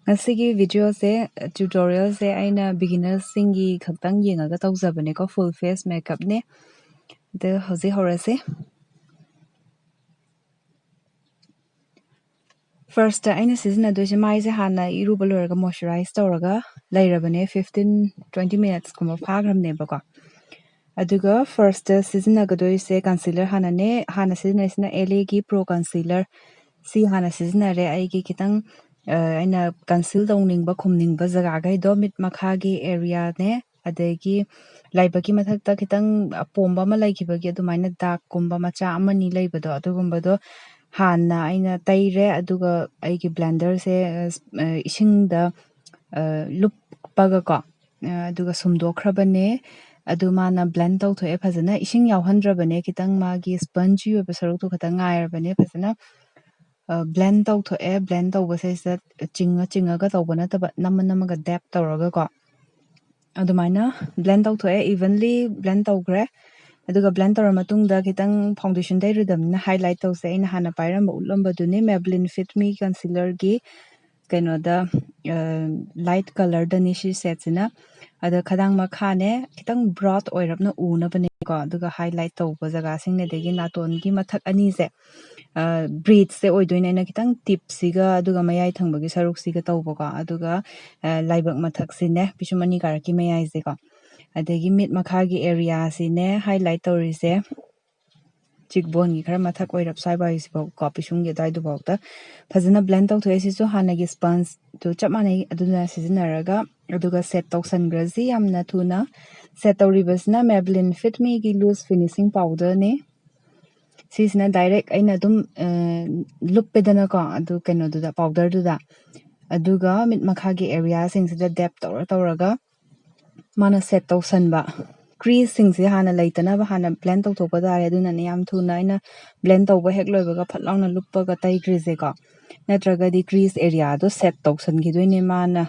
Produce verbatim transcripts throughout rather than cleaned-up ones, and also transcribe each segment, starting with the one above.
ꯉꯁꯤꯒꯤ ꯚꯤꯗꯤꯑꯣꯁꯦ, ꯇ꯭ꯌꯨꯇꯣꯔꯤꯌꯦꯜꯁꯦ ꯑꯩꯅ ꯕꯤꯒꯤꯅꯔꯁꯤꯡꯒꯤ ꯈꯛꯇꯪ ꯌꯦꯡꯉꯒ ꯇꯧꯖꯕꯅꯦꯀꯣ, ꯐꯨꯜ ꯐꯦꯁ ꯃꯦꯀꯞꯅꯦ꯫ ꯑꯗꯨ ꯍꯧꯖꯤꯛ ꯍꯧꯔꯁꯦ꯫ ꯐꯥꯔꯁꯇ ꯑꯩꯅ ꯁꯤꯖꯤꯟꯅꯗꯣꯏꯁꯦ, ꯃꯥꯏꯁꯦ ꯍꯥꯟꯅ ꯏꯔꯨꯕ ꯂꯣꯏꯔꯒ ꯃꯣꯏꯆꯔꯥꯏꯁ ꯇꯧꯔꯒ ꯂꯩꯔꯕꯅꯦ, ꯐꯤꯐꯇꯤꯟ ꯇ꯭ꯋꯦꯟꯇꯤ ꯃꯤꯅꯠꯁꯀꯨꯝꯕ ꯐꯥꯈ꯭ꯔꯕꯅꯦꯕꯀꯣ꯫ ꯑꯗꯨꯒ ꯐꯥꯔꯁꯇ ꯁꯤꯖꯤꯟꯅꯒꯗꯣꯏꯁꯦ ꯀꯟꯁꯤꯂꯔ ꯍꯥꯟꯅꯅꯦ꯫ ꯍꯥꯟꯅ ꯁꯤꯖꯤꯟꯅꯔꯤꯁꯤꯅ ꯑꯦꯜ ꯑꯦꯒꯤ ꯄ꯭ꯔꯣ ꯀꯟꯁꯤꯂꯔ꯫ ꯁꯤ ꯍꯥꯟꯅ ꯁꯤꯖꯤꯟꯅꯔꯦ꯫ ꯑꯩꯒꯤ ꯈꯤꯇꯪ, ꯑ, ꯑꯩꯅ ꯀꯟꯁꯤꯜ ꯇꯧꯅꯤꯡꯕ, ꯈꯨꯝꯅꯤꯡꯕ ꯖꯒꯥꯈꯩꯗꯣ, ꯃꯤꯠ ꯃꯈꯥꯒꯤ ꯑꯦꯔꯤꯌꯥꯅꯦ, ꯑꯗꯒꯤ ꯂꯥꯏꯕꯛꯀꯤ ꯃꯊꯛꯇ ꯈꯤꯇꯪ ꯑꯄꯣꯝꯕ ꯑꯃ ꯂꯩꯈꯤꯕꯒꯤ ꯑꯗꯨꯃꯥꯏꯅ ꯗꯥꯛꯀꯨꯝꯕ ꯃꯆꯥ ꯑꯃꯅꯤ ꯂꯩꯕꯗꯣ, ꯑꯗꯨꯒꯨꯝꯕꯗꯣ ꯍꯥꯟꯅ ꯑꯩꯅ ꯇꯩꯔꯦ꯫ ꯑꯗꯨꯒ ꯑꯩꯒꯤ ꯕ꯭ꯂꯦꯟꯗꯔꯁꯦ, ꯑ, ꯏꯁꯤꯡꯗ, ꯑ, ꯂꯨꯞꯄꯒꯀꯣ, ꯑ, ꯑꯗꯨꯒ ꯁꯨꯝꯗꯣꯛꯈ꯭ꯔꯕꯅꯦ꯫ ꯑꯗꯨ ꯃꯥꯅ ꯕ꯭ꯂꯦꯟ ꯇꯧꯊꯣꯛꯑꯦ ꯐꯖꯅ, ꯏꯁꯤꯡ ꯌꯥꯎꯍꯟꯗ꯭ꯔꯕꯅꯦ, ꯈꯤꯇꯪ ꯃꯥꯒꯤ ꯁ꯭ꯄꯟꯖꯤ ꯑꯣꯏꯕ ꯁꯔꯨꯛꯇꯣ ꯈꯛꯇꯪ ꯉꯥꯏꯔꯕꯅꯦ꯫ ꯐꯖꯅ, ꯑ, ꯕ꯭ꯂꯦꯟ ꯇꯧꯊꯣꯛꯑꯦ꯫ ꯕ꯭ꯂꯦꯟ ꯇꯧꯕꯁꯤꯗ ꯆꯤꯡꯉ ꯆꯤꯡꯉꯒ ꯇꯧꯕ ꯅꯠꯇꯕ, ꯅꯝꯃ ꯅꯝꯃꯒ ꯗꯦꯞ ꯇꯧꯔꯒꯀꯣ, ꯑꯗꯨꯃꯥꯏꯅ ꯕ꯭ꯂꯦꯟ ꯇꯧꯊꯣꯛꯑꯦ, ꯏꯚꯟꯂꯤ ꯕ꯭ꯂꯦꯟ ꯇꯧꯈ꯭ꯔꯦ꯫ ꯑꯗꯨꯒ ꯕ꯭ꯂꯦꯟ ꯇꯧꯔ ꯃꯇꯨꯡꯗ ꯈꯤꯇꯪ ꯐꯥꯎꯟꯗꯦꯁꯟ ꯇꯩꯔꯨꯗꯕꯅꯤꯅ ꯍꯥꯏꯂꯥꯏꯠ ꯇꯧꯁꯦ꯫ ꯑꯩꯅ ꯍꯥꯟꯅ ꯄꯥꯏꯔꯝꯕ ꯎꯠꯂꯝꯕꯗꯨꯅꯤ, Maybelline Fit Me ꯀꯟꯁꯤꯂꯔꯒꯤ ꯀꯩꯅꯣꯗ, ꯑ, ꯂꯥꯏꯠ ꯀꯂꯔꯗꯅꯤ ꯁꯤ ꯁꯦꯠꯁꯤꯅ꯫ ꯑꯗ ꯈꯗꯥꯡ ꯃꯈꯥꯅꯦ ꯈꯤꯇꯪ ꯕ꯭ꯔꯣꯗ ꯑꯣꯏꯔꯞꯅ ꯎꯅꯕꯅꯦꯀꯣ, ꯑꯗꯨꯒ ꯍꯥꯏꯂꯥꯏꯠ ꯇꯧꯕ ꯖꯒꯥꯁꯤꯡꯅꯦ, ꯑꯗꯒꯤ ꯅꯥꯇꯣꯟꯒꯤ ꯃꯊꯛ ꯑꯅꯤꯁꯦ, ꯑ, ꯕ꯭ꯔꯤꯠꯁꯁꯦ ꯑꯣꯏꯗꯣꯏꯅꯦ꯫ ꯑꯩꯅ ꯈꯤꯇꯪ ꯇꯤꯞꯁꯤꯒ ꯑꯗꯨꯒ ꯃꯌꯥꯏ ꯊꯪꯕꯒꯤ ꯁꯔꯨꯛꯁꯤꯒ ꯇꯧꯕꯀꯣ, ꯑꯗꯨꯒ, ꯑ, ꯂꯥꯏꯕꯛ ꯃꯊꯛꯁꯤꯅꯦ, ꯄꯤꯁꯨꯝ ꯑꯅꯤ ꯀꯥꯔꯛꯀꯤ ꯃꯌꯥꯏꯁꯦꯀꯣ, ꯑꯗꯒꯤ ꯃꯤꯠ ꯃꯈꯥꯒꯤ ꯑꯦꯔꯤꯌꯥꯁꯤꯅꯦ ꯍꯥꯏꯂꯥꯏꯠ ꯇꯧꯔꯤꯁꯦ꯫ ꯆꯤꯛꯕꯣꯟꯒꯤ ꯈꯔ ꯃꯊꯛ ꯑꯣꯏꯔꯞ ꯁ꯭ꯋꯥꯏ ꯋꯥꯏꯁꯤꯐꯥꯎ ꯀꯣ, ꯄꯤꯁꯨꯝꯒꯤ ꯑꯗꯨꯋꯥꯏꯗꯨꯐꯥꯎꯗ ꯐꯖꯅ ꯕ꯭ꯂꯦꯟ ꯇꯧꯊꯣꯛꯑꯦ꯫ ꯁꯤꯁꯨ ꯍꯥꯟꯅꯒꯤ ꯁ꯭ꯄꯟꯖꯇꯨ ꯆꯞ ꯃꯥꯟꯅꯩ, ꯑꯗꯨꯅ ꯁꯤꯖꯤꯟꯅꯔꯒ, ꯑꯗꯨꯒ ꯁꯦꯠ ꯇꯧꯁꯟꯈ꯭ꯔꯁꯤ ꯌꯥꯝꯅ ꯊꯨꯅ꯫ ꯁꯦꯠ ꯇꯧꯔꯤꯕꯁꯤꯅ Maybelline Fit Meꯒꯤ ꯂꯨꯁ ꯐꯤꯅꯤꯁꯤꯡ ꯄꯥꯎꯗꯔꯅꯤ꯫ ꯁꯤꯁꯤꯅ ꯗꯥꯏꯔꯦꯛ ꯑꯩꯅ ꯑꯗꯨꯝ, ꯑ, ꯂꯨꯞꯄꯦꯗꯅꯀꯣ, ꯑꯗꯨ ꯀꯩꯅꯣꯗꯨꯗ, ꯄꯥꯎꯗꯔꯗꯨꯗ, ꯑꯗꯨꯒ ꯃꯤꯠ ꯃꯈꯥꯒꯤ ꯑꯦꯔꯤꯌꯥꯁꯤꯡꯁꯤꯗ ꯗꯦꯞ ꯇꯧꯔ ꯇꯧꯔꯒ ꯃꯥꯅ ꯁꯦꯠ ꯇꯧꯁꯟꯕ꯫ ꯀ꯭ꯔꯤꯁꯁꯤꯡꯁꯦ ꯍꯥꯟꯅ ꯂꯩꯇꯅꯕ ꯍꯥꯟꯅ ꯕ꯭ꯂꯦꯟ ꯇꯧꯊꯣꯛꯄ ꯇꯥꯔꯦ꯫ ꯑꯗꯨꯅꯅꯦ ꯌꯥꯝ ꯊꯨꯅ ꯑꯩꯅ ꯕ꯭ꯂꯦꯟ ꯇꯧꯕ ꯍꯦꯛ ꯂꯣꯏꯕꯒ ꯐꯠ ꯂꯥꯎꯅ ꯂꯨꯞꯄꯒ ꯇꯩꯈ꯭ꯔꯤꯁꯦꯀꯣ, ꯅꯠꯇ꯭ꯔꯒꯗꯤ ꯀ꯭ꯔꯤꯁ ꯑꯦꯔꯤꯌꯥꯗꯣ ꯁꯦꯠ ꯇꯧꯁꯟꯈꯤꯗꯣꯏꯅꯦ ꯃꯥꯅ꯫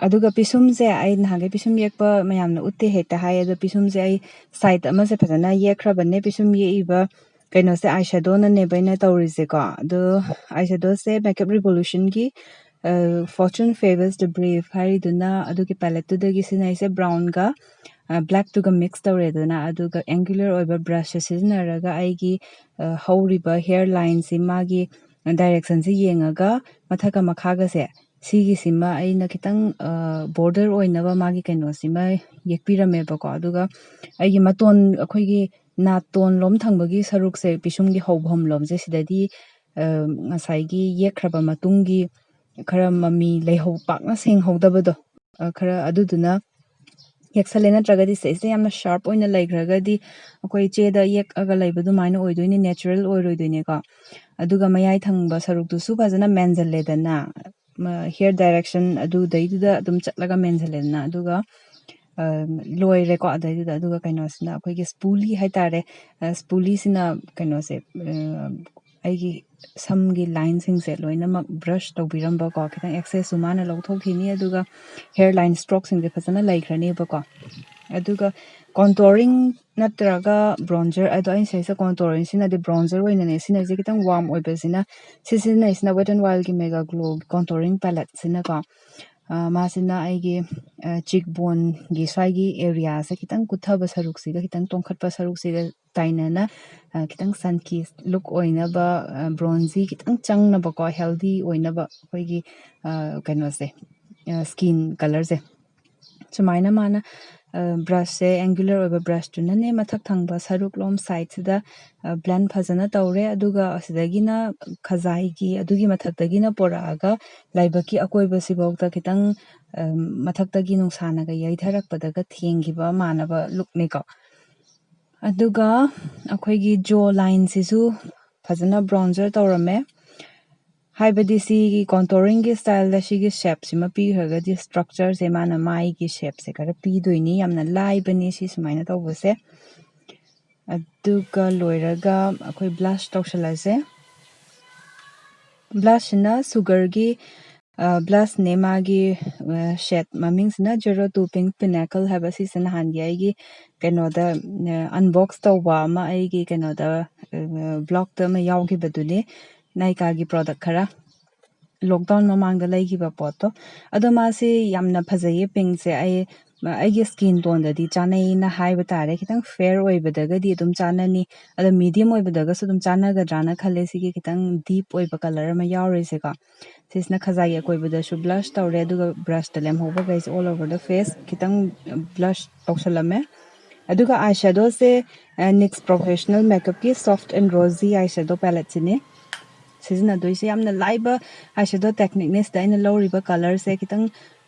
ꯑꯗꯨꯒ ꯄꯤꯁꯨꯝꯁꯦ ꯑꯩ ꯅꯍꯥꯟꯈꯩ ꯄꯤꯁꯨꯝ ꯌꯦꯛꯄ ꯃꯌꯥꯝꯅ ꯎꯠꯇꯦ ꯍꯦꯛꯇ ꯍꯥꯏ, ꯑꯗꯣ ꯄꯤꯁꯨꯝꯁꯦ ꯑꯩ ꯁꯥꯏꯠ ꯑꯃꯁꯦ ꯐꯖꯅ ꯌꯦꯛꯈ꯭ꯔꯕꯅꯦ꯫ ꯄꯤꯁꯨꯝ ꯌꯦꯛꯏꯕ ꯀꯩꯅꯣꯁꯦ, ꯑꯥꯏ ꯁꯦꯗꯣꯅꯅꯦꯕ ꯑꯩꯅ ꯇꯧꯔꯤꯁꯦꯀꯣ꯫ ꯑꯗꯣ ꯑꯥꯏ ꯁꯦꯗꯣꯁꯦ Makeup Revolutionꯒꯤ Fortune Favors the Brave ꯍꯥꯏꯔꯤꯗꯨꯅ, ꯑꯗꯨꯒꯤ paletteꯇꯨꯗꯒꯤ ꯁꯤꯖꯤꯟꯅꯩꯁꯦ, brownꯒ blackꯇꯨꯒ mix ꯇꯧꯔꯦꯗꯅ꯫ ꯑꯗꯨꯒ angular ꯑꯣꯏꯕ brushꯁꯦ ꯁꯤꯖꯤꯟꯅꯔꯒ ꯑꯩꯒꯤ ꯍꯧꯔꯤꯕ hair lineꯁꯤ ꯃꯥꯒꯤ directionꯁꯤ ꯌꯦꯡꯉꯒ ꯃꯊꯛꯀ ꯃꯈꯥꯒꯁꯦ, ꯁꯤꯒꯤꯁꯤꯃ ꯑꯩꯅ ꯈꯤꯇꯪ border ꯑꯣꯏꯅꯕ ꯃꯥꯒꯤ ꯀꯩꯅꯣꯁꯤꯃ ꯌꯦꯛꯄꯤꯔꯝꯃꯦꯕꯀꯣ꯫ ꯑꯗꯨꯒ ꯑꯩꯒꯤ ꯃꯇꯣꯟ, ꯑꯩꯈꯣꯏꯒꯤ ꯅꯥꯇꯣꯟ ꯂꯣꯝ ꯊꯪꯕꯒꯤ ꯁꯔꯨꯛꯁꯦ, ꯄꯤꯁꯨꯝꯒꯤ ꯍꯧꯐꯝ ꯂꯣꯝꯁꯦ, ꯁꯤꯗꯗꯤ ꯉꯁꯥꯏꯒꯤ ꯌꯦꯛꯈ꯭ꯔꯕ ꯃꯇꯨꯡꯒꯤ ꯈꯔ ꯃꯃꯤ ꯂꯩꯍꯧ, ꯄꯥꯛꯅ ꯁꯦꯡꯍꯧꯗꯕꯗꯣ, ꯈꯔ ꯑꯗꯨꯗꯨꯅ ꯌꯦꯛꯁꯜꯂꯦ꯫ ꯅꯠꯇ꯭ꯔꯒꯗꯤ ꯁꯤꯁꯦ ꯌꯥꯝꯅ sharp ꯑꯣꯏꯅ ꯂꯩꯈ꯭ꯔꯒꯗꯤ ꯑꯩꯈꯣꯏ ꯆꯦꯗ ꯌꯦꯛꯑꯒ ꯂꯩꯕ ꯑꯗꯨꯃꯥꯏꯅ ꯑꯣꯏꯗꯣꯏꯅꯤ, natural ꯑꯣꯏꯔꯣꯏꯗꯣꯏꯅꯦꯀꯣ꯫ ꯑꯗꯨꯒ ꯃꯌꯥꯏ ꯊꯪꯕ ꯁꯔꯨꯛꯇꯨꯁꯨ ꯐꯖꯅ ꯃꯦꯟꯁꯤꯜꯂꯦꯗꯅ, hair direction ꯑꯗꯨꯗꯩꯗꯨꯗ ꯑꯗꯨꯝ ꯆꯠꯂꯒ ꯃꯦꯟꯁꯤꯜꯂꯦꯗꯅ꯫ ꯑꯗꯨꯒ ꯂꯣꯏꯔꯦꯀꯣ꯫ ꯑꯗꯩꯗꯨꯗ ꯑꯗꯨꯒ ꯀꯩꯅꯣꯁꯤꯅ ꯑꯩꯈꯣꯏꯒꯤ spoolie ꯍꯥꯏꯇꯥꯔꯦ꯫ Spoolieꯁꯤꯅ ꯀꯩꯅꯣꯁꯦ, ꯑꯩꯒꯤ ꯁꯝꯒꯤ lineꯁꯤꯡꯁꯦ ꯂꯣꯏꯅꯃꯛ brush ꯇꯧꯕꯤꯔꯝꯕꯀꯣ꯫ ꯈꯤꯇꯪ excessꯁꯨ ꯃꯥꯅ ꯂꯧꯊꯣꯛꯈꯤꯅꯤ꯫ ꯑꯗꯨꯒ hair line strokeꯁꯤꯡꯁꯦ ꯐꯖꯅ ꯂꯩꯈ꯭ꯔꯅꯦꯕꯀꯣ꯫ ꯑꯗꯨꯒ contouring ꯅꯠꯇ꯭ꯔꯒ bronzer, ꯑꯗꯣ ꯑꯩꯅ ꯁꯤꯗꯩꯁꯤꯗ contouring ꯁꯤꯖꯤꯟꯅꯗꯦ, bronzer ꯑꯣꯏꯅꯅꯦ ꯁꯤꯖꯤꯟꯅꯩꯁꯦ꯫ ꯈꯤꯇꯪ warm ꯑꯣꯏꯕꯁꯤꯅ ꯁꯤ ꯁꯤꯖꯤꯟꯅꯩꯁꯤꯅ Wet n Wildꯒꯤ Mega Glow contouring paletteꯁꯤꯅꯀꯣ꯫ ꯃꯥꯁꯤꯅ ꯑꯩꯒꯤ cheek boneꯒꯤ ꯁ꯭ꯋꯥꯏꯒꯤ areaꯁꯦ ꯈꯤꯇꯪ ꯀꯨꯠꯊꯕ ꯁꯔꯨꯛꯁꯤꯒ, ꯈꯤꯇꯪ ꯇꯣꯡꯈꯠꯄ ꯁꯔꯨꯛꯁꯤꯒ ꯇꯥꯏꯅꯅ ꯈꯤꯇꯪ sun kissed look ꯑꯣꯏꯅꯕ, bronzy ꯈꯤꯇꯪ ꯆꯪꯅꯕꯀꯣ, healthy ꯑꯣꯏꯅꯕ ꯑꯩꯈꯣꯏꯒꯤ ꯀꯩꯅꯣꯁꯦ, skin colourꯁꯦ꯫ ꯁꯨꯃꯥꯏꯅ ꯃꯥꯅ brushꯁꯦ, angular ꯑꯣꯏꯕ brushꯇꯨꯅꯅꯦ ꯃꯊꯛ ꯊꯪꯕ ꯁꯔꯨꯛ ꯂꯣꯝ sideꯁꯤꯗ blend ꯐꯖꯅ ꯇꯧꯔꯦ꯫ ꯑꯗꯨꯒ ꯑꯁꯤꯗꯒꯤꯅ ꯈꯖꯥꯏꯒꯤ, ꯑꯗꯨꯒꯤ ꯃꯊꯛꯇꯒꯤꯅ ꯄꯣꯔꯛꯑꯒ ꯂꯥꯏꯕꯛꯀꯤ ꯑꯀꯣꯏꯕꯁꯤꯐꯥꯎꯗ ꯈꯤꯇꯪ ꯃꯊꯛꯇꯒꯤ ꯅꯨꯡꯁꯥꯅꯒ ꯌꯩꯊꯔꯛꯄꯗꯒ ꯊꯦꯡꯈꯤꯕ ꯃꯥꯟꯅꯕ lookꯅꯤꯀꯣ꯫ ꯑꯗꯨꯒ ꯑꯩꯈꯣꯏꯒꯤ jaw lineꯁꯤꯁꯨ ꯐꯖꯅ bronzer ꯇꯧꯔꯝꯃꯦ꯫ ꯍꯥꯏꯕꯗꯤ ꯁꯤꯒꯤ contouringꯒꯤ styleꯗ ꯁꯤꯒꯤ shapeꯁꯤꯃ ꯄꯤꯈ꯭ꯔꯒꯗꯤ structureꯁꯦ ꯃꯥꯅ ꯃꯥꯏꯒꯤ shapeꯁꯦ ꯈꯔ ꯄꯤꯗꯣꯏꯅꯤ꯫ ꯌꯥꯝꯅ ꯂꯥꯏꯕꯅꯤ ꯁꯤ ꯁꯨꯃꯥꯏꯅ ꯇꯧꯕꯁꯦ꯫ ꯑꯗꯨꯒ ꯂꯣꯏꯔꯒ ꯑꯩꯈꯣꯏ blush ꯇꯧꯁꯜꯂꯁꯦ꯫ Blushꯁꯤꯅ Sugarꯒꯤ blushꯅꯦ꯫ ꯃꯥꯒꯤ shade ꯃꯃꯤꯡꯁꯤꯅ Zero Two Pink Pinnacle ꯍꯥꯏꯕ꯫ ꯁꯤꯁꯦ ꯅꯍꯥꯟꯒꯤ ꯑꯩꯒꯤ ꯀꯩꯅꯣꯗ unbox ꯇꯧꯕ ꯑꯃ ꯑꯩꯒꯤ ꯀꯩꯅꯣꯗ ꯕ꯭ꯂꯣꯛꯇ ꯑꯃ ꯌꯥꯎꯈꯤꯕꯗꯨꯅꯤ, ꯅꯥꯏꯀꯥꯒꯤ ꯄ꯭ꯔꯣꯗꯛ ꯈꯔ ꯂꯣꯛꯗꯥꯎꯟ ꯃꯃꯥꯡꯗ ꯂꯩꯈꯤꯕ ꯄꯣꯠꯇꯣ꯫ ꯑꯗꯣ ꯃꯥꯁꯤ ꯌꯥꯝꯅ ꯐꯖꯩꯌꯦ ꯄꯤꯡꯁꯦ꯫ ꯑꯩ ꯑꯩꯒꯤ ꯁ꯭ꯀꯤꯟ ꯇꯣꯟꯗꯗꯤ ꯆꯥꯅꯩꯅ ꯍꯥꯏꯕ ꯇꯥꯔꯦ꯫ ꯈꯤꯇꯪ ꯐꯦꯌꯔ ꯑꯣꯏꯕꯗꯒꯗꯤ ꯑꯗꯨꯝ ꯆꯥꯅꯅꯤ, ꯑꯗꯣ ꯃꯤꯗꯤꯌꯝ ꯑꯣꯏꯕꯗꯒꯁꯨ ꯑꯗꯨꯝ ꯆꯥꯅꯒꯗ꯭ꯔꯥꯅ ꯈꯜꯂꯦ꯫ ꯁꯤꯒꯤ ꯈꯤꯇꯪ ꯗꯤꯞ ꯑꯣꯏꯕ ꯀꯂꯔ ꯑꯃ ꯌꯥꯎꯔꯤꯁꯦꯀꯣ, ꯁꯤꯁꯤꯅ ꯈꯖꯥꯏꯒꯤ ꯑꯀꯣꯏꯕꯗꯁꯨ ꯕ꯭ꯂꯁ ꯇꯧꯔꯦ, ꯑꯗꯨꯒ ꯕ꯭ꯔꯁꯇ ꯂꯦꯝꯍꯧꯕꯈꯩꯁꯦ all over the face ꯈꯤꯇꯪ ꯕ꯭ꯂꯁ ꯇꯧꯁꯜꯂꯝꯃꯦ꯫ ꯑꯗꯨꯒ ꯑꯥꯏ ꯁꯦꯗꯣꯁꯦ ꯅꯤꯛꯁ ꯄ꯭ꯔꯣꯐꯦꯁꯅꯦꯜ ꯃꯦꯀꯞꯀꯤ soft and rosy eye shadow ꯄꯦꯂꯦꯠꯁꯤꯅꯤ ꯁꯤꯖꯤꯟꯅꯗꯣꯏꯁꯦ꯫ ꯌꯥꯝꯅ ꯂꯥꯏꯕ ꯑꯥꯏ ꯁꯦꯗꯣ ꯇꯦꯛꯅꯤꯛꯅꯦ꯫ ꯁꯤꯗ ꯑꯩꯅ ꯂꯧꯔꯤꯕ ꯀꯂꯔꯁꯦ ꯈꯤꯇꯪ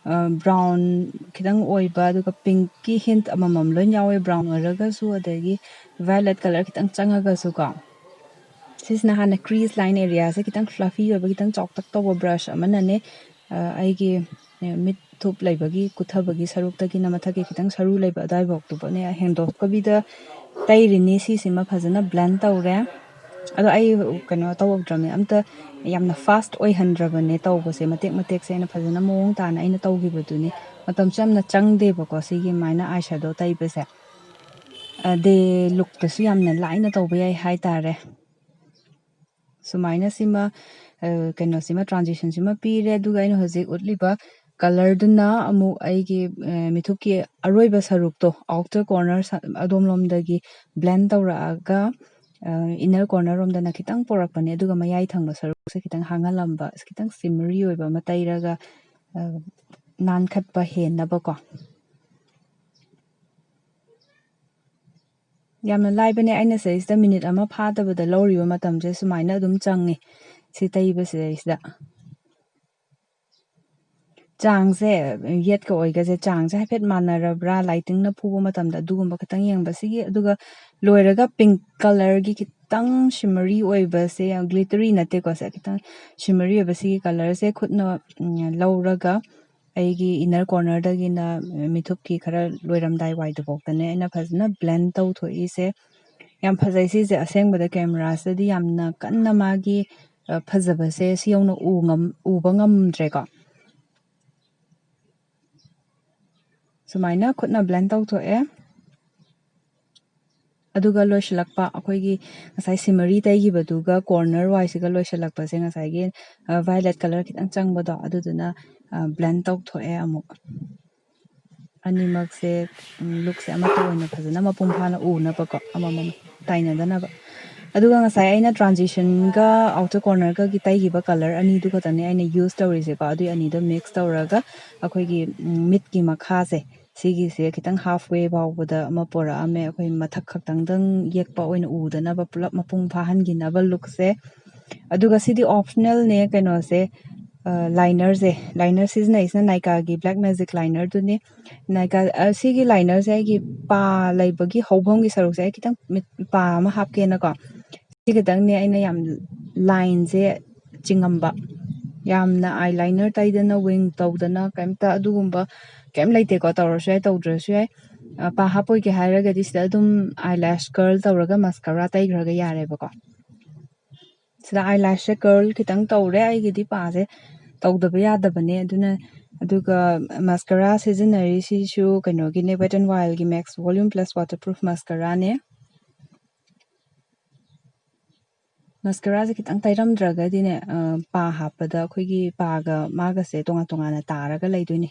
ꯕ꯭ꯔꯥꯎꯟ ꯈꯤꯇꯪ ꯑꯣꯏꯕ, ꯑꯗꯨꯒ ꯄꯤꯡꯛꯀꯤ ꯍꯤꯟꯠ ꯑꯃꯃꯝ ꯂꯣꯏ ꯌꯥꯎꯋꯦ, ꯕ꯭ꯔꯥꯎꯟ ꯑꯣꯏꯔꯒꯁꯨ ꯑꯗꯒꯤ ꯚꯥꯏꯌꯣꯂꯦꯠ ꯀꯂꯔ ꯈꯤꯇꯪ ꯆꯪꯉꯒꯁꯨꯀꯣ꯫ ꯁꯤꯁꯤꯅ ꯍꯥꯟꯅ ꯀ꯭ꯔꯤꯁ ꯂꯥꯏꯟ ꯑꯦꯔꯤꯌꯥꯁꯦ ꯈꯤꯇꯪ ꯐ꯭ꯂꯐꯤ ꯑꯣꯏꯕ, ꯈꯤꯇꯪ ꯆꯥꯎꯇꯛ ꯇꯧꯕ ꯕ꯭ꯔꯁ ꯑꯃꯅꯅꯦ, ꯑ, ꯑꯩꯒꯤ, ꯑ, ꯃꯤꯠ ꯊꯨꯞ ꯂꯩꯕꯒꯤ ꯀꯨꯊꯕꯒꯤ ꯁꯔꯨꯛꯇꯒꯤꯅ ꯃꯊꯛꯀꯤ ꯈꯤꯇꯪ ꯁꯔꯨ ꯂꯩꯕ ꯑꯗꯨꯋꯥꯏꯐꯥꯎꯇꯨꯕꯨꯅꯦ ꯍꯦꯟꯗꯣꯛꯇꯕꯤꯗ ꯇꯩꯔꯤꯅꯤ꯫ ꯁꯤꯁꯤꯃ ꯐꯖꯅ ꯕ꯭ꯂꯦꯟ ꯇꯧꯔꯦ꯫ ꯑꯗꯣ ꯑꯩ ꯀꯩꯅꯣ ꯇꯧꯗ꯭ꯔꯕꯅꯦ, ꯑꯝꯇ ꯌꯥꯝꯅ ꯐꯥꯁ ꯑꯣꯏꯍꯟꯗ꯭ꯔꯕꯅꯦ ꯇꯧꯕꯁꯦ꯫ ꯃꯇꯦꯛ ꯃꯇꯦꯛꯁꯦ ꯑꯩꯅ ꯐꯖꯅ ꯃꯑꯣꯡ ꯇꯥꯅ ꯑꯩꯅ ꯇꯧꯈꯤꯕꯗꯨꯅꯤ꯫ ꯃꯇꯝꯁꯨ ꯌꯥꯝꯅ ꯆꯪꯗꯦꯕꯀꯣ ꯁꯤꯒꯤ ꯃꯥꯏꯅ ꯑꯥꯏ ꯁꯦꯗꯣ ꯇꯩꯕꯁꯦ꯫ ꯗꯦ ꯂꯨꯛꯇꯁꯨ ꯌꯥꯝꯅ ꯂꯥꯏꯅ ꯇꯧꯕ ꯌꯥꯏ ꯍꯥꯏꯇꯥꯔꯦ꯫ ꯁꯨꯃꯥꯏꯅ ꯁꯤꯃ, ꯑ, ꯀꯩꯅꯣꯁꯤꯃ, ꯇ꯭ꯔꯥꯟꯖꯤꯁꯟꯁꯤꯃ ꯄꯤꯔꯦ꯫ ꯑꯗꯨꯒ ꯑꯩꯅ ꯍꯧꯖꯤꯛ ꯎꯠꯂꯤꯕ ꯀꯂꯔꯗꯨꯅ ꯑꯃꯨꯛ ꯑꯩꯒꯤ, ꯑ, ꯃꯤꯊꯨꯞꯀꯤ ꯑꯔꯣꯏꯕ ꯁꯔꯨꯛꯇꯣ, ꯑꯥꯎꯇꯔ ꯀꯣꯔꯅꯔ ꯑꯗꯣꯝꯂꯣꯝꯗꯒꯤ ꯕ꯭ꯂꯦꯟ ꯇꯧꯔꯛꯑꯒ, ꯑ, ꯏꯟꯅꯔ ꯀꯣꯔꯅꯔ ꯔꯣꯝꯗꯅ ꯈꯤꯇꯪ ꯄꯣꯔꯛꯄꯅꯦ꯫ ꯑꯗꯨꯒ ꯃꯌꯥꯏ ꯊꯪꯕ ꯁꯔꯨꯛꯁꯦ ꯈꯤꯇꯪ ꯍꯥꯡꯍꯜꯂꯝꯕ, ꯈꯤꯇꯪ ꯁꯤꯃꯔꯤ ꯑꯣꯏꯕ ꯑꯃ ꯇꯩꯔꯒ, ꯑ, ꯅꯥꯟꯈꯠꯄ ꯍꯦꯟꯅꯕꯀꯣ꯫ ꯌꯥꯝꯅ ꯂꯥꯏꯕꯅꯦ꯫ ꯑꯩꯅ ꯁꯤꯗꯩꯁꯤꯗ ꯃꯤꯅꯤꯠ ꯑꯃ ꯐꯥꯗꯕꯗ ꯂꯧꯔꯤꯕ ꯃꯇꯝꯁꯦ ꯁꯨꯃꯥꯏꯅ ꯑꯗꯨꯝ ꯆꯪꯉꯤ ꯁꯤ ꯇꯩꯕꯁꯤꯗꯩꯁꯤꯗ꯫ ꯆꯥꯡꯁꯦ, ꯌꯦꯠꯀ ꯑꯣꯏꯒꯁꯦ ꯆꯥꯡꯁꯦ ꯍꯥꯏꯐꯦꯠ ꯃꯥꯟꯅꯔꯕ꯭ꯔꯥ, ꯂꯥꯏꯇꯤꯡꯅ ꯐꯨꯕ ꯃꯇꯝꯗ ꯑꯗꯨꯒꯨꯝꯕ ꯈꯤꯇꯪ ꯌꯦꯡꯕ ꯁꯤꯒꯤ꯫ ꯑꯗꯨꯒ ꯂꯣꯏꯔꯒ ꯄꯤꯡꯛ ꯀꯂꯔꯒꯤ ꯈꯤꯇꯪ ꯁꯤꯃꯔꯤ ꯑꯣꯏꯕꯁꯦ, ꯌꯥꯝ ꯒ꯭ꯂꯤꯇꯔꯤ ꯅꯠꯇꯦꯀꯣ, ꯁꯦ ꯈꯤꯇꯪ ꯁꯤꯃꯔꯤ ꯑꯣꯏꯕ ꯁꯤꯒꯤ ꯀꯂꯔꯁꯦ ꯈꯨꯠꯅ, ꯎꯝ, ꯂꯧꯔꯒ ꯑꯩꯒꯤ ꯏꯟꯅꯔ ꯀꯣꯔꯅꯔꯗꯒꯤꯅ ꯃꯤꯊꯨꯞꯀꯤ ꯈꯔ ꯂꯣꯏꯔꯝꯗꯥꯏ ꯋꯥꯏꯗꯨꯐꯥꯎꯗꯅꯦ ꯑꯩꯅ ꯐꯖꯅ ꯕ꯭ꯂꯦꯟ ꯇꯧꯊꯣꯛꯏꯁꯦ꯫ ꯌꯥꯝ ꯐꯖꯩ ꯁꯤꯁꯦ꯫ ꯑꯁꯦꯡꯕꯗ ꯀꯦꯃꯦꯔꯥꯁꯤꯗꯗꯤ ꯌꯥꯝꯅ ꯀꯟꯅ ꯃꯥꯒꯤ, ꯑ, ꯐꯖꯕꯁꯦ ꯁꯤ ꯌꯧꯅ ꯎ ꯉꯝ-, ꯎꯕ ꯉꯝꯗ꯭ꯔꯦꯀꯣ꯫ ꯁꯨꯃꯥꯏꯅ ꯈꯨꯠꯅ ꯕ꯭ꯂꯦꯟ ꯇꯧꯊꯣꯛꯑꯦ꯫ ꯑꯗꯨꯒ ꯂꯣꯏꯁꯤꯜꯂꯛꯄ ꯑꯩꯈꯣꯏꯒꯤ ꯉꯁꯥꯏ shimmery ꯇꯩꯈꯤꯕꯗꯨꯒ corner wiseꯁꯤꯒ ꯂꯣꯏꯁꯤꯜꯂꯛꯄꯁꯦ ꯉꯁꯥꯏꯒꯤ violet color ꯈꯤꯇꯪ ꯆꯪꯕꯗꯣ ꯑꯗꯨꯗꯨꯅ blend ꯇꯧꯊꯣꯛꯑꯦ ꯑꯃꯨꯛ꯫ ꯑꯅꯤꯃꯛꯁꯦ lookꯁꯦ ꯑꯃꯠꯇ ꯑꯣꯏꯅ ꯐꯖꯅ ꯃꯄꯨꯡ ꯐꯥꯅ ꯎꯅꯕꯀꯣ, ꯑꯃꯃꯝ ꯇꯥꯏꯅꯗꯅꯕ꯫ ꯑꯗꯨꯒ ꯉꯁꯥꯏ ꯑꯩꯅ transitionꯒ outer cornerꯒꯒꯤ ꯇꯩꯈꯤꯕ color ꯑꯅꯤꯗꯨ ꯈꯛꯇꯅꯦ ꯑꯩꯅ use ꯇꯧꯔꯤꯁꯦꯀꯣ꯫ ꯑꯗꯨꯏ ꯑꯅꯤꯗꯣ mix ꯇꯧꯔꯒ ꯑꯩꯈꯣꯏꯒꯤ ꯃꯤꯠꯀꯤ ꯃꯈꯥꯁꯦ ꯁꯤꯒꯤꯁꯦ ꯈꯤꯇꯪ halfway ꯐꯥꯎꯕꯗ ꯑꯃ ꯄꯣꯔꯛꯑꯝꯃꯦ꯫ ꯑꯩꯈꯣꯏ ꯃꯊꯛ ꯈꯛꯇꯪꯗꯪ ꯌꯦꯛꯄ ꯑꯣꯏꯅ ꯎꯗꯅꯕ, ꯄꯨꯂꯞ ꯃꯄꯨꯡ ꯐꯥꯍꯟꯈꯤꯅꯕ lookꯁꯦ꯫ ꯑꯗꯨꯒ ꯁꯤꯗꯤ optionalꯅꯦ, ꯀꯩꯅꯣꯁꯦ, linerꯁꯦ, liner ꯁꯤꯖꯤꯟꯅꯩꯁꯤꯅ Nykꯥꯒꯤ Black Magic linerꯗꯨꯅꯤ꯫ Nykꯥ, ꯁꯤꯒꯤ linerꯁꯦ ꯑꯩꯒꯤ ꯄꯥ ꯂꯩꯕꯒꯤ ꯍꯧꯐꯝꯒꯤ ꯁꯔꯨꯛꯁꯦ ꯑꯩ ꯈꯤꯇꯪ ꯄꯥ ꯑꯃ ꯍꯥꯞꯀꯦꯅꯀꯣ, ꯁꯤ ꯈꯤꯇꯪꯅꯦ ꯑꯩꯅ ꯌꯥꯝ lineꯁꯦ ꯆꯤꯡꯉꯝꯕ꯫ ꯌꯥꯝꯅ eyeliner ꯇꯩꯗꯅ, wing ꯇꯧꯗꯅ, ꯀꯩꯝꯇ ꯑꯗꯨꯒꯨꯝꯕ ꯀꯩꯝ ꯂꯩꯇꯦꯀꯣ꯫ ꯇꯧꯔꯁꯨ ꯌꯥꯏ, ꯇꯧꯗ꯭ꯔꯁꯨ ꯌꯥꯏ꯫ ꯄꯥ ꯍꯥꯞꯄꯣꯏꯒꯦ ꯍꯥꯏꯔꯒꯗꯤ ꯁꯤꯗ ꯑꯗꯨꯝ eyelash curl ꯇꯧꯔꯒ mascara ꯇꯩꯈ꯭ꯔꯒ ꯌꯥꯔꯦꯕꯀꯣ꯫ ꯁꯤꯗ eyelashꯁꯦ curl ꯈꯤꯇꯪ ꯇꯧꯔꯦ꯫ ꯑꯩꯒꯤꯗꯤ ꯄꯥꯁꯦ ꯇꯧꯗꯕ ꯌꯥꯗꯕꯅꯦ, ꯑꯗꯨꯅ꯫ ꯑꯗꯨꯒ mascara ꯁꯤꯖꯤꯟꯅꯔꯤꯁꯤꯁꯨ ꯀꯩꯅꯣꯒꯤꯅꯦ, Wet n Wildꯒꯤ Max Volume Plus Waterproof mascaraꯅꯦ꯫ Mascaraꯁꯦ ꯈꯤꯇꯪ ꯇꯩꯔꯝꯗ꯭ꯔꯒꯗꯤꯅꯦ, ꯄꯥ ꯍꯥꯞꯄꯗ ꯑꯩꯈꯣꯏꯒꯤ ꯄꯥꯒ ꯃꯥꯒꯁꯦ ꯇꯣꯉꯥꯟ ꯇꯣꯉꯥꯟꯅ ꯇꯥꯔꯒ ꯂꯩꯗꯣꯏꯅꯦ꯫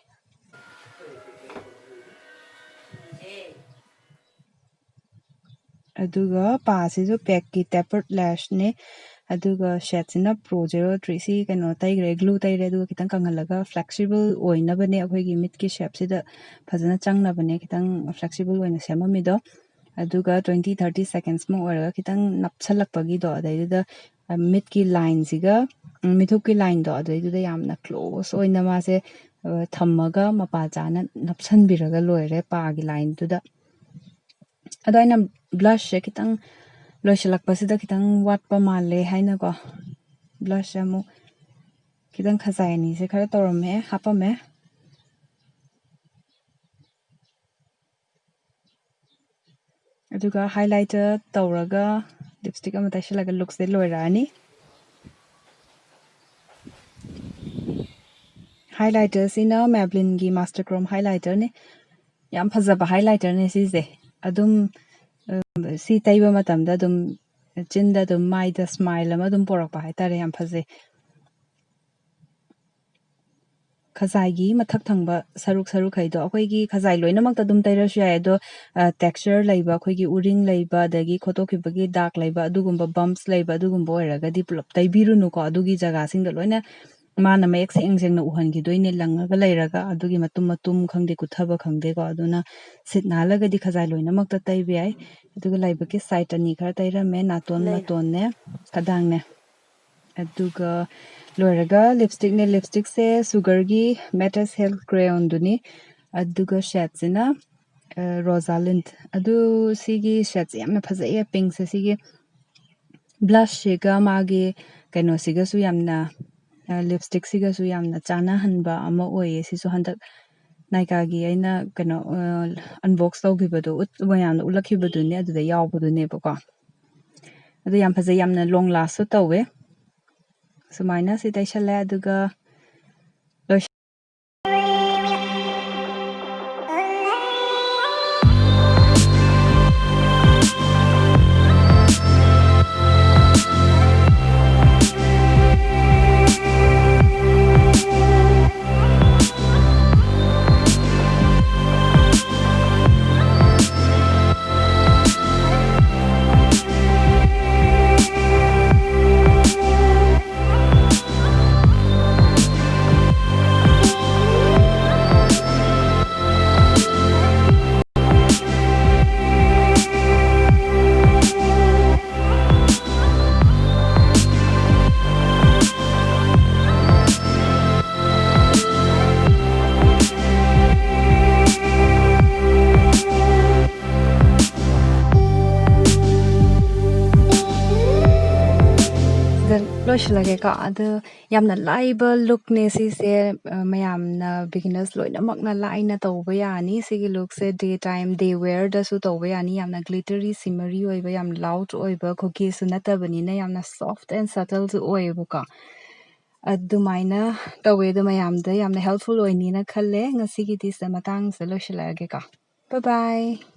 ꯑꯗꯨꯒ ꯄꯥꯁꯤꯁꯨ ꯄꯦꯛꯀꯤ tapered lashꯅꯦ꯫ ꯑꯗꯨꯒ shadeꯁꯤꯅ Pro Zero Three꯫ ꯁꯤ ꯀꯩꯅꯣ ꯇꯩꯈ꯭ꯔꯦ, glue ꯇꯩꯔꯦ, ꯑꯗꯨꯒ ꯈꯤꯇꯪ ꯀꯪꯍꯜꯂꯒ flexible ꯑꯣꯏꯅꯕꯅꯦ ꯑꯩꯈꯣꯏꯒꯤ ꯃꯤꯠꯀꯤ shapeꯁꯤꯗ ꯐꯖꯅ ꯆꯪꯅꯕꯅꯦ ꯈꯤꯇꯪ flexible ꯑꯣꯏꯅ ꯁꯦꯝꯃꯝꯃꯤꯗꯣ꯫ ꯑꯗꯨꯒ twenty thirty secondsꯃꯨꯛ ꯑꯣꯏꯔꯒ ꯈꯤꯇꯪ ꯅꯞꯁꯜꯂꯛꯄꯒꯤꯗꯣ, ꯑꯗꯩꯗꯨꯗ ꯃꯤꯠꯀꯤ lineꯁꯤꯒ ꯃꯤꯊꯨꯞꯀꯤ lineꯗꯣ ꯑꯗꯨꯗꯩꯗꯨꯗ ꯌꯥꯝꯅ close ꯑꯣꯏꯅ ꯃꯥꯁꯦ ꯊꯝꯃꯒ ꯃꯄꯥ ꯆꯥꯅ ꯅꯞꯁꯟꯕꯤꯔꯒ ꯂꯣꯏꯔꯦ ꯄꯥꯒꯤ lineꯗꯨꯗ꯫ ꯑꯗꯣ ꯑꯩꯅ blushꯁꯦ ꯈꯤꯇꯪ ꯂꯣꯏꯁꯤꯜꯂꯛꯄꯁꯤꯗ ꯈꯤꯇꯪ ꯋꯥꯠꯄ ꯃꯥꯜꯂꯦ ꯍꯥꯏꯅꯀꯣ, blushꯁꯦ ꯑꯃꯨꯛ ꯈꯤꯇꯪ ꯈꯖꯥꯏ ꯑꯅꯤꯁꯦ ꯈꯔ ꯇꯧꯔꯝꯃꯦ, ꯍꯥꯞꯄꯝꯃꯦ꯫ ꯑꯗꯨꯒ highlighter ꯇꯧꯔꯒ lipstick ꯑꯃ ꯇꯩꯁꯜꯂꯒ lookꯁꯦ ꯂꯣꯏꯔꯛꯑꯅꯤ꯫ Highlighterꯁꯤꯅ Maybellineꯒꯤ Master Chrome highlighterꯅꯤ꯫ ꯌꯥꯝ ꯐꯖꯕ highlighterꯅꯦ ꯁꯤꯁꯦ꯫ ꯑꯗꯨꯝ ꯁꯤ ꯇꯩꯕ ꯃꯇꯝꯗ ꯑꯗꯨꯝ ꯆꯤꯟꯗ ꯑꯗꯨꯝ, ꯃꯥꯏꯗ smile ꯑꯃ ꯑꯗꯨꯝ ꯄꯣꯔꯛꯄ ꯍꯥꯏꯇꯥꯔꯦ꯫ ꯌꯥꯝ ꯐꯖꯩ꯫ ꯈꯖꯥꯏꯒꯤ ꯃꯊꯛ ꯊꯪꯕ ꯁꯔꯨꯛ ꯁꯔꯨꯛꯈꯩꯗꯣ ꯑꯩꯈꯣꯏꯒꯤ ꯈꯖꯥꯏ ꯂꯣꯏꯅꯃꯛꯇ ꯑꯗꯨꯝ ꯇꯩꯔꯁꯨ ꯌꯥꯏ, ꯑꯗꯣ texture ꯂꯩꯕ, ꯑꯩꯈꯣꯏꯒꯤ ꯎꯔꯤꯡ ꯂꯩꯕ, ꯑꯗꯒꯤ ꯈꯣꯠꯇꯣꯛꯈꯤꯕꯒꯤ ꯗꯥꯛ ꯂꯩꯕ, ꯑꯗꯨꯒꯨꯝꯕ bumps ꯂꯩꯕ, ꯑꯗꯨꯒꯨꯝꯕ ꯑꯣꯏꯔꯒꯗꯤ ꯄꯨꯂꯞ ꯇꯩꯕꯤꯔꯨꯅꯨꯀꯣ꯫ ꯑꯗꯨꯒꯤ ꯖꯒꯥꯁꯤꯡꯗꯣ ꯂꯣꯏꯅ ꯃꯥꯅ ꯃꯌꯦꯛ ꯁꯦꯡ ꯁꯦꯡꯅ ꯎꯍꯟꯈꯤꯗꯣꯏꯅꯦ, ꯂꯪꯉꯒ ꯂꯩꯔꯒ꯫ ꯑꯗꯨꯒꯤ ꯃꯇꯨꯝ ꯃꯇꯨꯝ ꯈꯪꯗꯦ, ꯀꯨꯠꯊꯕ ꯈꯪꯗꯦꯀꯣ꯫ ꯑꯗꯨꯅ ꯁꯤꯠ ꯅꯥꯜꯂꯒꯗꯤ ꯈꯖꯥꯏ ꯂꯣꯏꯅꯃꯛꯇ ꯇꯩꯕ ꯌꯥꯏ꯫ ꯑꯗꯨꯒ ꯂꯥꯏꯕꯛꯀꯤ side ꯑꯅꯤ ꯈꯔ ꯇꯩꯔꯝꯃꯦ, ꯅꯥꯇꯣꯟ ꯃꯇꯣꯟꯅꯦ, ꯈꯗꯥꯡꯅꯦ꯫ ꯑꯗꯨꯒ ꯂꯣꯏꯔꯒ lipstickꯅꯦ꯫ Lipstickꯁꯦ Sugarꯒꯤ Matas Health Crayonꯗꯨꯅꯤ꯫ ꯑꯗꯨꯒ shadeꯁꯤꯅ Rosalind꯫ ꯑꯗꯨ ꯁꯤꯒꯤ shadeꯁꯦ ꯌꯥꯝꯅ ꯐꯖꯩꯌꯦ, pinkꯁꯦ꯫ ꯁꯤꯒꯤ blushꯁꯤꯒ ꯃꯥꯒꯤ ꯀꯩꯅꯣꯁꯤꯒꯁꯨ ꯌꯥꯝꯅ, lipstickꯁꯤꯒꯁꯨ ꯌꯥꯝꯅ ꯆꯥꯟꯅꯍꯟꯕ ꯑꯃ ꯑꯣꯏꯌꯦ꯫ ꯁꯤꯁꯨ ꯍꯟꯗꯛ Nykaaꯒꯤ ꯑꯩꯅ ꯀꯩꯅꯣ unbox ꯇꯧꯈꯤꯕꯗꯣ, ꯃꯌꯥꯝꯅ ꯎꯠꯂꯛꯈꯤꯕꯗꯨꯅꯦ, ꯑꯗꯨꯗ ꯌꯥꯎꯕꯗꯨꯅꯦꯕꯀꯣ꯫ ꯑꯗꯨ ꯌꯥꯝ ꯐꯖꯩ, ꯌꯥꯝꯅ long lastꯁꯨ ꯇꯧꯋꯦ꯫ ꯁꯨꯃꯥꯏꯅ ꯁꯤ ꯇꯩꯁꯜꯂꯦ, ꯑꯗꯨꯒ ꯂꯣꯏꯁ- ꯁꯤꯗ ꯂꯣꯏꯁꯤꯜꯂꯒꯦꯀꯣ꯫ ꯑꯗꯨ ꯌꯥꯝꯅ ꯂꯥꯏꯕ lookꯅꯦ ꯁꯤꯁꯦ꯫ ꯃꯌꯥꯝꯅ, beginners ꯂꯣꯏꯅꯃꯛꯅ ꯂꯥꯏꯅ ꯇꯧꯕ ꯌꯥꯅꯤ꯫ ꯁꯤꯒꯤ lookꯁꯦ day time, day wearꯗꯁꯨ ꯇꯧꯕ ꯌꯥꯅꯤ꯫ ꯌꯥꯝꯅ glittery, shimmery ꯑꯣꯏꯕ, ꯌꯥꯝ loud ꯑꯣꯏꯕ ꯈꯨꯒꯦꯁꯨ ꯅꯠꯇꯕꯅꯤꯅ ꯌꯥꯝꯅ soft and subtleꯁꯨ ꯑꯣꯏꯌꯦꯕꯀꯣ꯫ ꯑꯗꯨꯃꯥꯏꯅ ꯇꯧꯋꯦ꯫ ꯑꯗꯣ ꯃꯌꯥꯝꯗ ꯌꯥꯝꯅ helpful ꯑꯣꯏꯅꯤꯅ ꯈꯜꯂꯦ꯫ ꯉꯁꯤꯒꯤꯗꯤ ꯁꯤꯗ ꯃꯇꯥꯡꯁꯤꯗ ꯂꯣꯏꯁꯤꯜꯂꯛꯑꯒꯦꯀꯣ꯫ Bye bye꯫